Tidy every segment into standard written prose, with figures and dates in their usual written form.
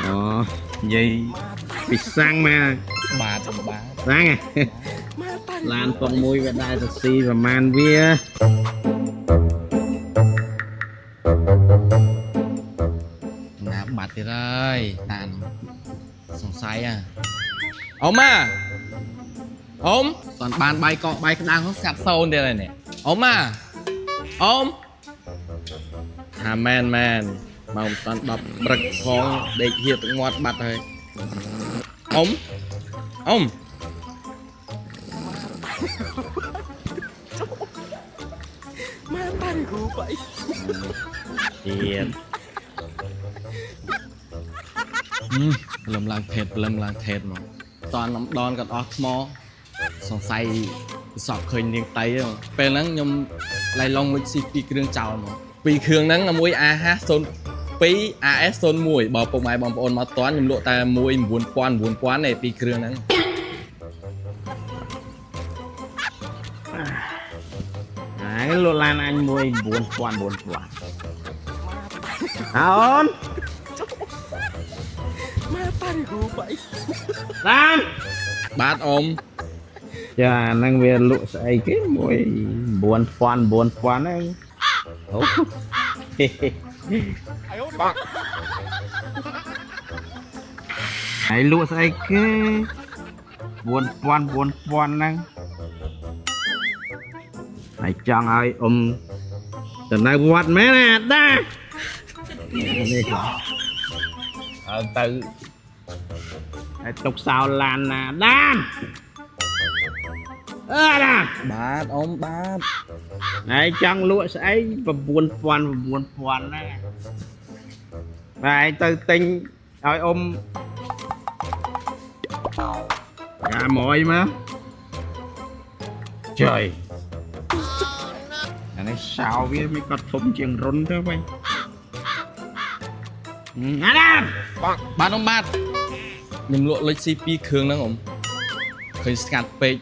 អូនិយាយពីសាំងមក បាទអ៊ំបាទ សាំងហ៎ឡានពងមួយវាដែរទៅស៊ីប្រហែលវា ណាបាត់ទៀតហើយតានសង្ស័យហ่ะអ៊ំអាអ៊ំតាន់បានបាយកកបាយក្តាំងហ្នឹងស្ងាត់សូនទៀតហើយនេះអ៊ំអាអ៊ំថាមែនមែនមកមិនតាន់10ព្រឹកផងដេកហៀទឹកមាត់បាត់ហើយអ៊ំអ៊ំ ទៀត ព្រលឹមឡើងថេតព្រលឹមឡើងថេតមកតាន់លំដនក៏អស់ថ្មសង្ស័យសក់ឃើញនាងតៃហ្នឹងពេលហ្នឹងខ្ញុំឡៃឡុងលុចស៊ីពីរគ្រឿងចោលមកពីរគ្រឿងហ្នឹងមួយ AH02 AS01 បើពុកម៉ែបងប្អូនមកតាន់ខ្ញុំលក់តែមួយ9000 9000ទេពីរគ្រឿងហ្នឹង ហើយលក់ឡានអញមួយ9000 4000អើអូនឡាន បាទអ៊ំ ចាហ្នឹងវាលក់ស្អីគេមួយ9000 9000ហ្នឹងអូហើយលក់ស្អីគេ4000 4000ហ្នឹងហើយចង់ឲ្យអ៊ំទៅនៅវត្តមែនណាអាដានេះឲ្យទៅហើយទុកសោឡានណាដានអើដាន បាទអ៊ំបាទ ហើយចង់លក់ស្អី9000 9000ហ្នឹងបាទឯងទៅទិញឲ្យអ៊ំកាមួយមកចុយអានេះសោវាមិនក៏ធំជាងរុនទៅវិញអាណា បាទអ៊ំបាទខ្ញុំលក់លុចស៊ីពីរគ្រឿងហ្នឹងអ៊ំឃើញស្ងាត់ពេក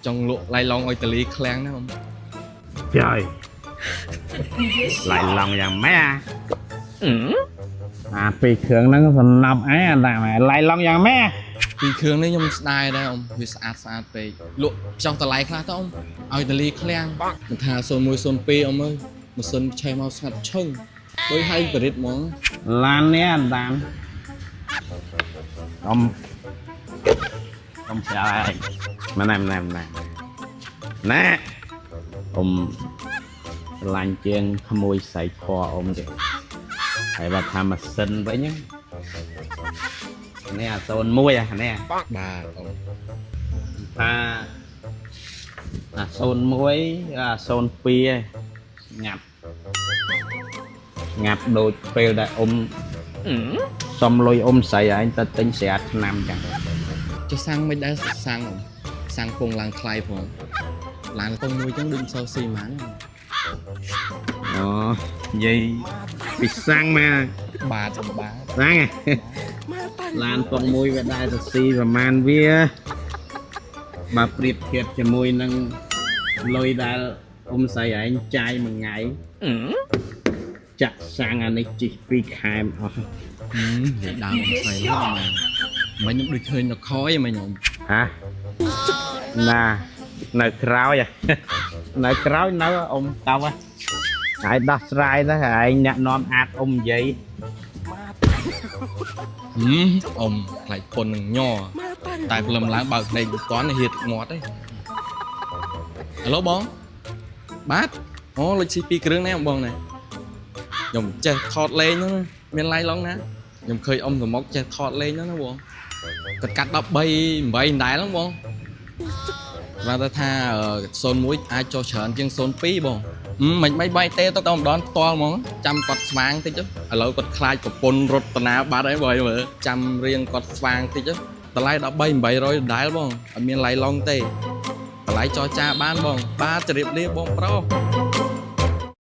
ចង់លក់ឡៃឡុងឲ្យតលីឃ្លាំងណាអ៊ំ ចុយឡៃឡងយ៉ាងម៉េចអាអាពីរគ្រឿងហ្នឹងសំណប់ឯងអាដាក់ឡៃឡងយ៉ាងម៉េច ពីរគ្រឿងនេះខ្ញុំស្ដាយដែរអ៊ំវាស្អាតស្អាតពេកលក់ចង់តម្លៃខ្លះទៅអ៊ំឲ្យតលីឃ្លាំងមិនថា01 02អ៊ំអើយម៉ាស៊ីនឆេះមកស្ងាត់ឈឹងដូចហៃបរិតហ្មង ឡាននេះអាដានអ៊ំអ៊ំឆ្លើយម៉ណែម៉ណែម៉ណែណែអ៊ំស្រឡាញ់ជាងក្មួយស្រីខអ៊ំទេហើយបើថាម៉ាស៊ីនវិញណានេះអា01អានេះ បាទអ៊ំ ថាអា01អា02ឯងងាប់ងាប់ដូចពេលដែលអ៊ំសុំលុយអ៊ំស្រីឯងទៅទិញស្រាថ្នាំចឹង ចុះសាំងមិនដែរសាំងអ៊ំសាំងពងឡើងថ្លៃផងឡានពងមួយចឹងដូចមិនសូវស៊ីហ្មង អូនិយាយពីសាំងមក បាទអ៊ំបាទ សាំងហ៎ឡានពងមួយវាដែរទៅស៊ីប្រហែលវាបើប្រៀបធៀបជាមួយនឹងលុយដែលអ៊ំស្រីឯងចាយមួយថ្ងៃចាក់សាំងអានេះជីកពីរខែមអស់ និយាយដើមអ៊ំស្រីហ្នឹងមិញខ្ញុំដូចឃើញនៅខយមិញអ៊ំ ហ៎ណានៅក្រោយហ៎នៅក្រោយនៅអ៊ំតោហ៎ហើយដោះស្រាយទៅឯងអ្នកនាំអាចអ៊ំនិយាយ ហឹមអ៊ំខ្លាចពុននឹងញ័រតែព្រលឹមឡើងបើកភ្នែកមិនតាន់ហៀតមាត់ទេអាឡូបងបាទអូលុចស៊ីពីរគ្រឿងណាបងណាខ្ញុំចេះថតលេងហ្នឹងណាមានឡៃឡងណាខ្ញុំឃើញអ៊ំសមុកចេះថតលេងហ្នឹងណាបងគាត់កាត់13 8ដែរហ្នឹងបងបាទទៅថា01អាចចុះច្រើនជាង02បងហឹមមិនមិនបាយទេទៅដល់ម្ដងផ្ទាល់ហ្មងចាំគាត់ស្វាងតិចទៅឥឡូវគាត់ខ្លាចប្រពន្ធរត់តាណាបាត់ហើយបងមើលចាំរៀងគាត់ស្វាងតិចទៅតម្លៃ13 800ដែរបងអត់មានឡៃឡុងទេតម្លៃចរចាបានបងបាទជម្រាបលាបងប្រុស